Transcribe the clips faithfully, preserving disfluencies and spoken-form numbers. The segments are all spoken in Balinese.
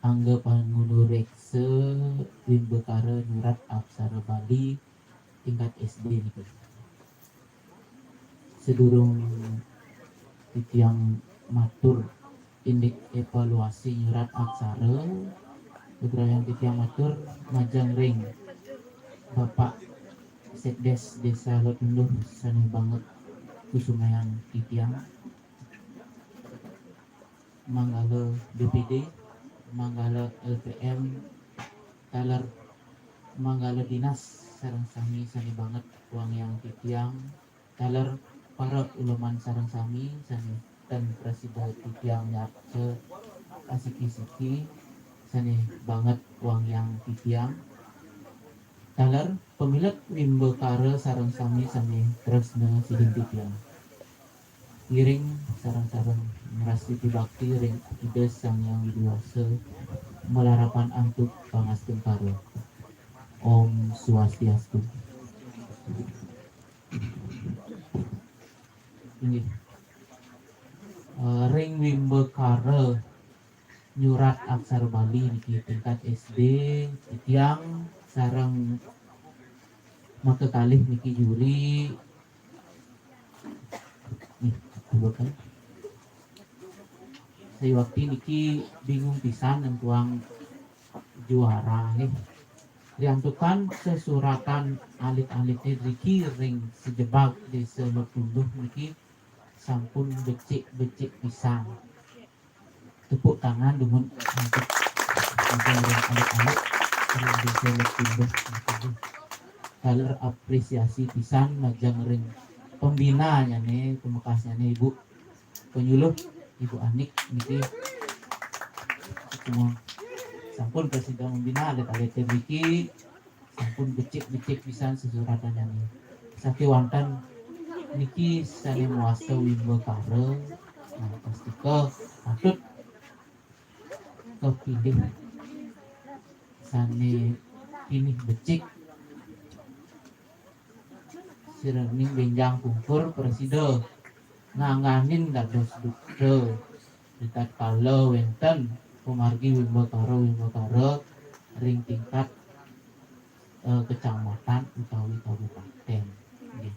Angga panureksa wimbakara nyurat aksara Bali tingkat S D niki. Sadurung titiang matur indik evaluasi nyurat aksara, bebrayang titiang matur majeng ring Bapak Sekdes Desa Lotunduh sane banget kusumayang titiang. Manggala B P D, manggala L P M, taler manggala dinas sareng sami sane banget wangiang titiang, taler para uleman sareng sami sane ten prasida titiang nyarca asiki-siki sane banget wangiang titiang, taler pamilet wimbakara sareng sami sane tresna sihin titiang. Ngiring sareng-sareng ngrastiti bakti ring Ida Sang Hyang Widi Wasa, malarapan antuk pangastungkara. Om Swastiastu. Inggih. Eh, ring wimbakara nyurat aksara Bali niki tingkat S D, titiang sareng makakalih niki juri. Nih, coba kan. Sayuwakti niki bingung pisan nentuang juara nggih. Riantukan sesuratan alit-alité driki ring sajebag Desa Lotunduh niki sampun becik-becik pisan. Tepuk tangan dumun antuk majeng ring alit-alit ring Desa Lotunduh niki. Taler apresiasi pisan majeng ring pembinanyane, pamekasnyane Ibu Penyuluh, Ibu Anik niki. Semua sampun prasida membina alit-alit niki, sampun becik-becik pisan sesuratannyané. Sakéwanten niki sané mawasta wimbakara, nah, pastika patut kapilih sané pinih becik. Sira ring bénjang pungkur prasida ngangganin dados duta ritatkala wénten pamargi wimbakara-wimbakara ring tingkat, eh, kecamatan utawi kabupatén. Nggih.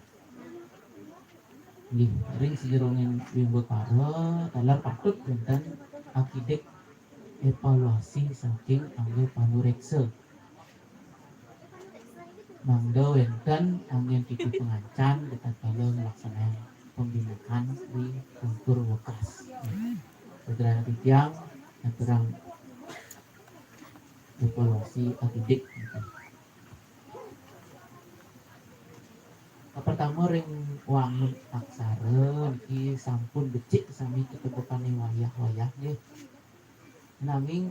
Nggih, ring sajeronging wimbakara taler patut wénten akidik évaluasi saking angga panuréksa. Mangda wénten anggén titiang pangancan ritatkala nglaksanayang pembinaan ring pungkur wekas. Saudara titiang ngaturang évaluasi akidik. Kapertama ring wangun aksara niki sampun becik sami katebepané wayah-wayah nggih. Nanging,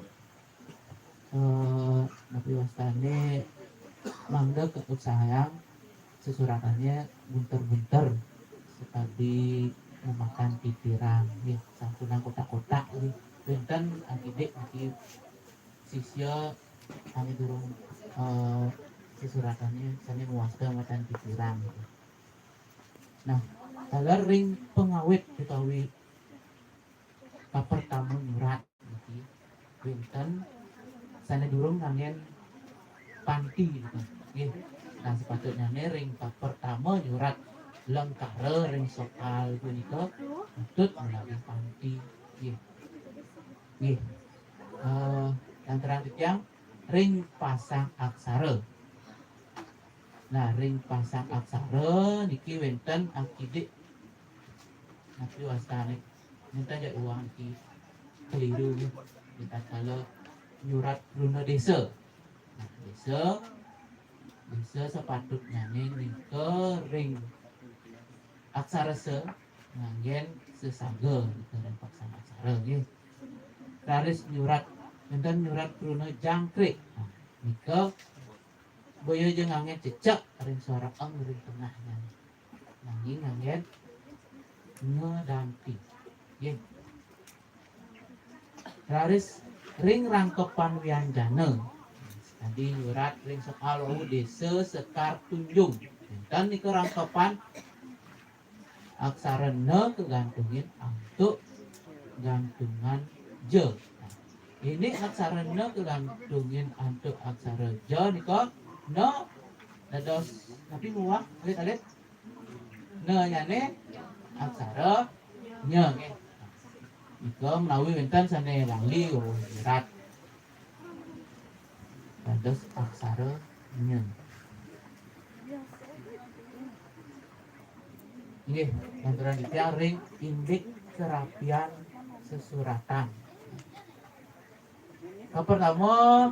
eh, napi wastané mangda kautsahayang sesuratané bunter-bunter sakadi memakan titiran nggih, sampunang kotak-kotak nggih. Wénten akidik niki sisya sané durung, eh, sesuratané sané mawasta matan titiran. Nah, taler ring pangawit utawi papertama nyurat niki wénten sané durung nganggén panti niki. Nggih. Nah, sapatutnyané ring papertama nyurat lengkara ring soal punika patut nganggén panti. Nggih. Nggih. Eh, lanturang titiang ring pasang aksara. Nah, ring pasang aksara niki wénten akidik napi wastané. Minta ja uang niki keliru nggih. Ritatkala nyurat kruna désa. Nah, désa, désa sapatutnyané nika ring aksara sa nganggén sa saga nika ring pasang aksara nggih. Raris nyurat, wénten nyurat kruna jangkrik. Nah, nika boya ja nganggén cecek ring suara eng ring tengahnyané. Nanging nganggén ngedanti. Nggih. Raris ring rangkepan wianjana. Tadi nyurat ring soal wau désa Sekar Tunjung. Wénten nika rangkepan aksara na kagantungin antuk gantungan ja. Nah, Indik aksara ne kagantungin antuk aksara ja nika ne dados napi muah alit-alit? Ne nyane aksara nya nggih. Nika menawi wenten sane lali, oh, nyerat dados aksara nya. Inggih, lanturang titiang ring indik kerapian sesuratan. Kapertama,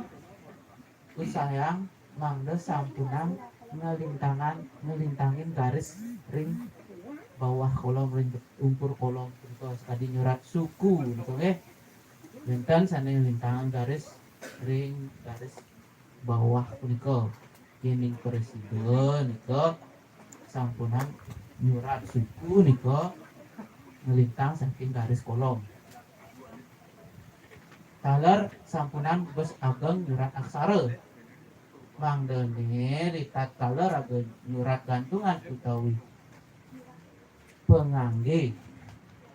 usahayang mangda sampunang ngelintangan, ngelintangin garis ring bawah kolom, ring ungkur kolom punika, sakadi nyurat suku nika nggih. Wenten sane ngelintangan garis ring garis bawah punika. Yening presida nika sampunang nyurat suku nika ngelintang saking garis kolom. Taler sampunang bes ageng nyurat aksara. Mangdane ritatkala raga nyurat gantungan utawi pangangge,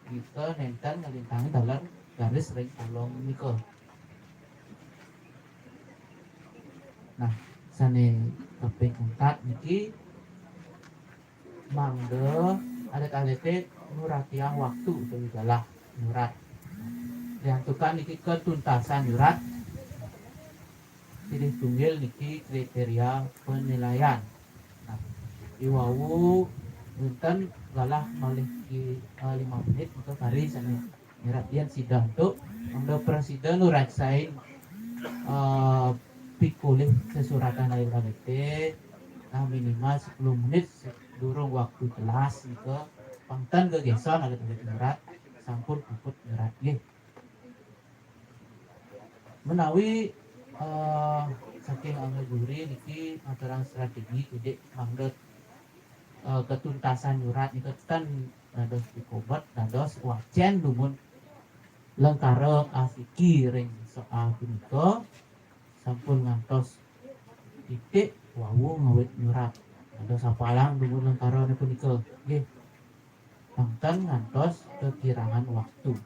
kita nenten ngelintangin taler garis ring kolom nika. Nah, sane kaping empat niki mangda alit-alite nuratiang waktu utawi galah nyurat. Riantukan niki ketuntasan nyurat, pilih tunggil niki kriteria penilaian. Nah, iwau wenten galah malih ki-, eh, lima menit nika kari sane nyerat yen sida antuk mangda prasida nuraksain, eh, pikolih sesuratan alit-alite. Nah, minimal sepuluh menit durung waktu kelas nika pang ten gegesan alit-alit nyerat, sampun puput nyerat nggih. Menawi, eh, saking angga juri niki ngaturang strategi kidik mangda, eh, ketuntasan nyurat nika ten dados pikobet, dados wacen dumun lengkara asiki ring soal punika sampun ngantos titik wau ngawit nyurat. Dados apalang dumun lengkarane punika. Nggih. Pang ten ngantos kekirangan waktu.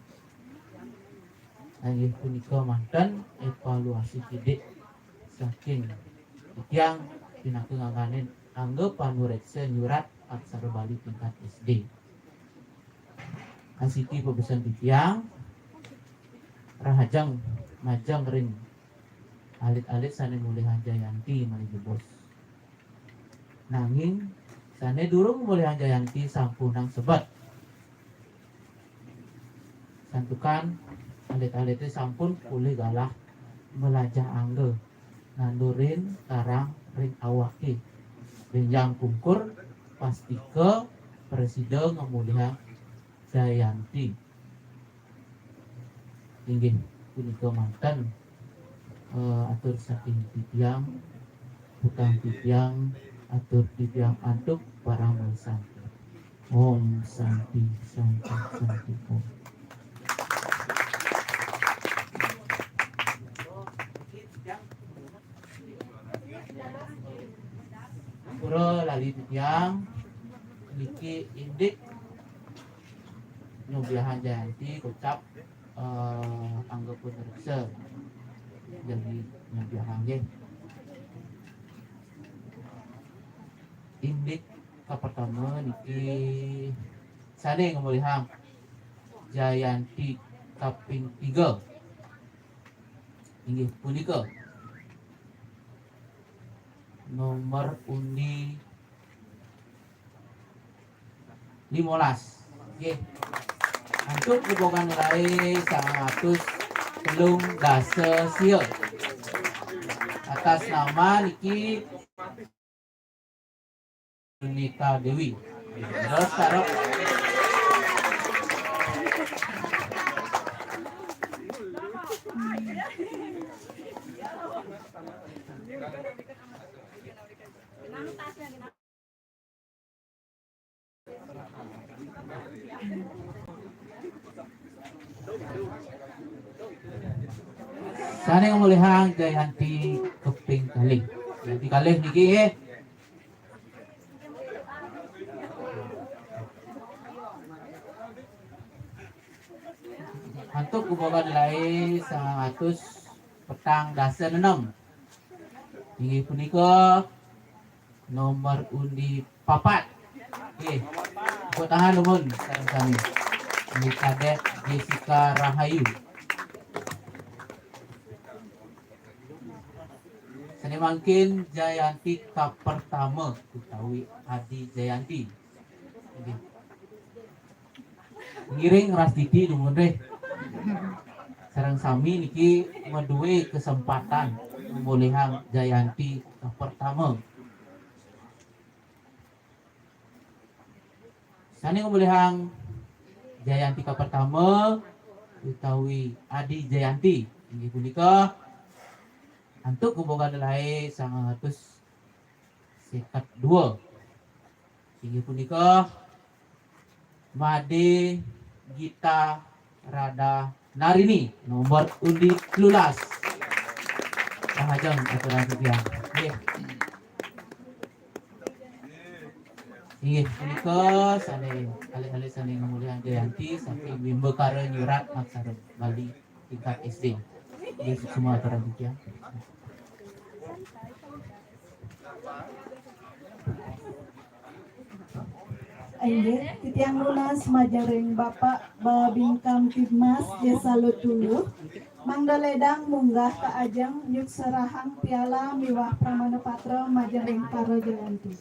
Inggih punika manten evaluasi kidik saking titiang pinaka ngangganin angga panureksa nyurat aksara Bali tingkat S D. Asiki pabesen titiang, rahajeng majeng ring alit-alit sane mulihang Jayanti malih jebos. Nanging sane durung mulihang Jayanti sampunang sebet. Santukan alit-alite sampun polih galah malajah angga nandurin karang ring awake. Benjang pungkur pastika prasida ngamulihang Jayanti. Inggih punika manten, eh, atur saking titiang, utang titiang, atur titiang antuk parama santi. Om Santi, Santi, Santi, Om. Ampura lali titiang, niki indik nyobiahang Jayanti kocap, eh, angga panureksa. Jagi nyobiahang nggih. Indik kapertama niki sane ngamulihang Jayanti kaping tiga. Inggih punika nomor undi limolas. Nggih. Antuk gebogan nilai sangang atus telung dasa sia. Atas nama niki Nita Dewi. Terus taruh. Sane ngamulihang Jayanti kaping kalih. Jayanti kalih niki nggih. Antuk gebogan nilai Sangang atus petang dasa enem. Inggih punika nomor undi papat. Nggih. Tepuk tangan dumun sareng sami. Inggih Kadek Jessica Rahayu. Sané mangkin Jayanti kapertama utawi Adi Jayanti. Nggih. Ngiring rastiti dumun nggih. Sareng sami niki madué kesempatan ngamolihang Jayanti kapertama. Sané ngamolihang Jayanti kapertama utawi Adi Jayanti inggih punika antuk kumbhokan lelaé sangang atus seket dua. Inggih punika Madé Gita Rada Narini, nomor undi telulas. Rahajeng aturan titiang. Nggih. Inggih punika sané alit-alit sané ngamolihang Jayanti saking Wimbakara Nyurat Aksara Bali tingkat S D. Inggih suksma aturan titiang. Inggih, titiang nunas majeng ring Bapak Babingkamtibmas Désa Lutuluh, mangda lédang munggah ka ajeng nyukserahang piala miwah pramana patra majeng ring para Jayanti.